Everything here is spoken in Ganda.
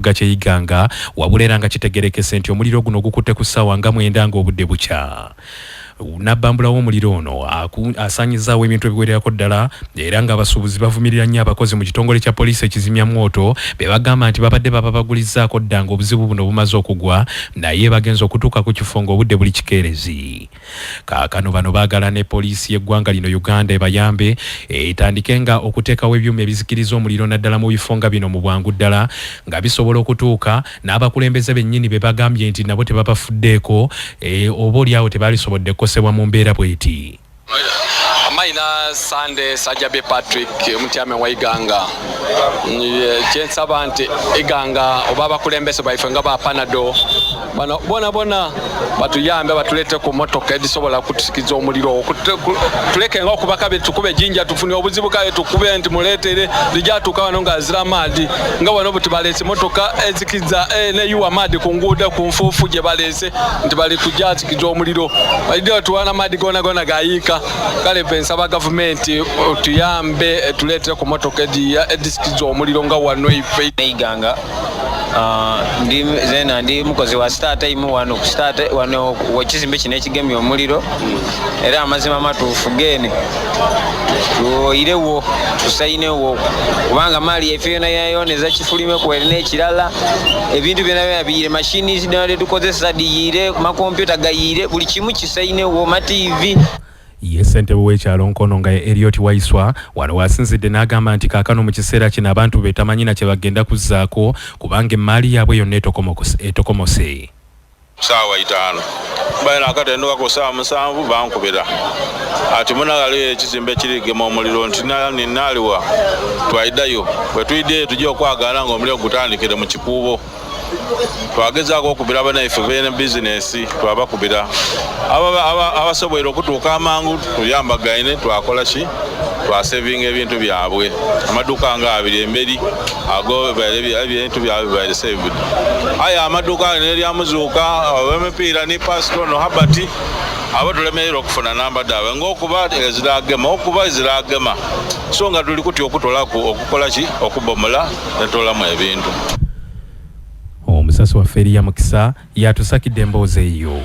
kibuga ky'e Iganga wabula era nga kitegerekese nti omuliro guno gukutte ku ssaawa nga mwenda ng'obudde bukya. Nabbambula w'omuliro ono asaanyizaawo ebintu ebiwererako ddala era ng'abasuubuzi bavumirira nnyo abakozi mu kitongole kya poliisi ekizimya mwoto be bagamba nti babadde bababagulizzaako dda ng'obuzibu buno bumaze okugwa naye bagenze okutuuka ku kifo ng'obudde buli kikeerezi. Kaakano bano baagala ne poliisi y'eggwanga lino Uganda ebayambe etandike nga okuteekawo ebyuma ebizikiriza omuliro naddala mu bifo nga bino mu bwangu ddala nga bisobola okutuuka n'abakulembeze bennyini be bagambye nti nabo tebabafuddeeko eh, oba olyawo tebaalisobodde kukosebwa mu mbeera bw'eti. Amaina Sande Sajabe Patrick omutyame wa Iganga. Kyensaba nti Iganga oba abakulembeze baife nga ba Panado bano bona bona batuyambe batulete ku motoka edisobola kutusikiza omuliro tuleke nga okuba kabe tukube jinja tufune obuzibu kale tukube nti muletere lijatuuka wano nga azira maadi nga wano buti baleese motoka ezikiza eh, neyuwa maadi ku nguudo ku nfuufu gye baleese nti bali kujja zikiza omuliro balidde batuwana maadi gona gona gayiika kale fe nsaba gavumenti tuyambe tuleetere ku motoka edisikiza omuliro nga wano ife. Iganga ndi zena ndi mukozi wa Star Time wano ku Star wano wekizimbe kino ekigemye omuliro era amazima amatuufu gene tuyirewo tusayinewo kubanga maali yaife yona yayoneza kifulime kweri n'ekirala ebintu byona byona biyire mashini zidona tetukozesa diyire makompyuta gayire buli kimu kisayinewo ma TV. Ye ssentebe w'ekyalo Nkono nga ye Eliot Waiswa wano w'asinzidde n'agamba nti kaakano mu kiseera kino abantu be tamanyi na kye bagenda kuzzaako kubanga emmaali yaabwe yonna etokomose. Saawa itaanu mbaire nakatenduka ku saawa 7 bankubira ati muna ghaliyo ekizimbe ekiri gema omuliro nti naliwa twaidayo bwe twidyeyo tujja okwagaana nga omuliro gutandikire mu kikuubo. Twagezaako okubira banaife beene bizinesi twabakubira abasoboire okutuuka amangu tuyambagaine twakola ki twasevinga ebintu byabwe amaduuka nga abiri emberi ago ebintu byabwe bibaire saved aye amaduuka neryamuzuuka ow'emipiira ni pasito no Herbert abo tulemererwa okufuna namba dhaabwe nga okuba eziragema okuba eziragema so nga tuli kutya okutolaku okukola ki okubomola netolamu ebintu. Omusasi waffe Eria Mukisa yatusakidde emboozi eyo.